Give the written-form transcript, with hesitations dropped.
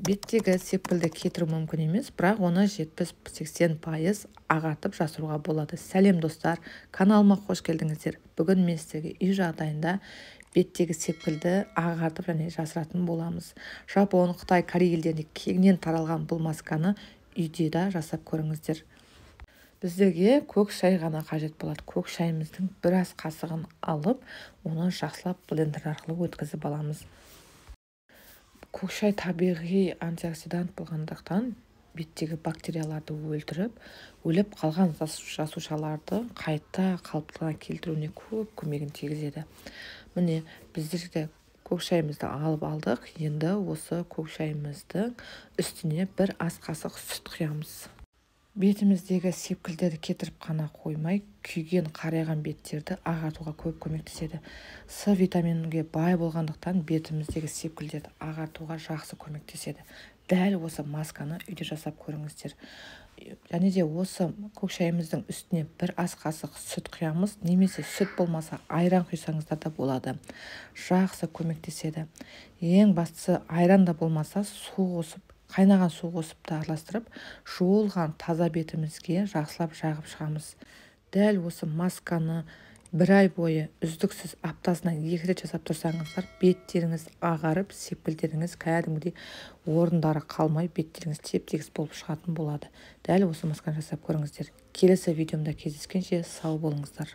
Беттегі сепкілді кетіру мүмкін емес, бірақ оны 70-80% ағартып жасыруға болады. Сәлем, достар, каналыма қош келдіңіздер. Бүгін мен сіздерге үй жағдайында беттегі сепкілді ағартып және жасыратын боламыз. Жапон, Қытай, Корей елдерінде кеңінен таралған бұл масканы үйде де жасап көріңіздер. Біздерге көк шай ғана қажет болады. Көк шайымыздың біраз қасығын алып, оны жақсылап блендер арқылы өткізіп аламыз. Көк шай табиғи антиоксидант болғандықтан, беттегі бактерияларды өлтіріп, өліп қалған жасушаларды қайта қалпына келтіруіне көп көмегін тигізеді. Міне, біздер де көк шайымызды алып алдық. Енді осы көк шайымыздың үстіне бір ас қасық сүт құямыз. Бетіміздегі сепкілдерді кетіріп қана қоймай, күйген, қарайған беттерді ағартуға көп көмектеседі. С витаминге бай болғандықтан, бетіміздегі сепкілдерді ағартуға жақсы көмектеседі. Дәл осы масканы үйде жасап көріңіздер. Және де осы көк шайымыздың үстіне бір ас қасық сүт құямыз немесе сүт болмаса, айран құйсаңыздар да болады. Жақсы көмектеседі. Ең бастысы, айран да болмаса, су қосып, қайнаған су қосып та араластырып, жуылған таза бетімізге жақсылап жағып шығамыз. Дәл осы масканы бір ай бойы үздіксіз аптасына екі рет жасап тұрсаңыздар, беттеріңіз ағарып, сепкілдеріңіз кәдімгідей орындары қалмай, беттеріңіз теп тегіс болып шығатын болады. Дәл осы масканы жасап көріңіздер. Келесі видеомда кездескенше сау болыңыздар.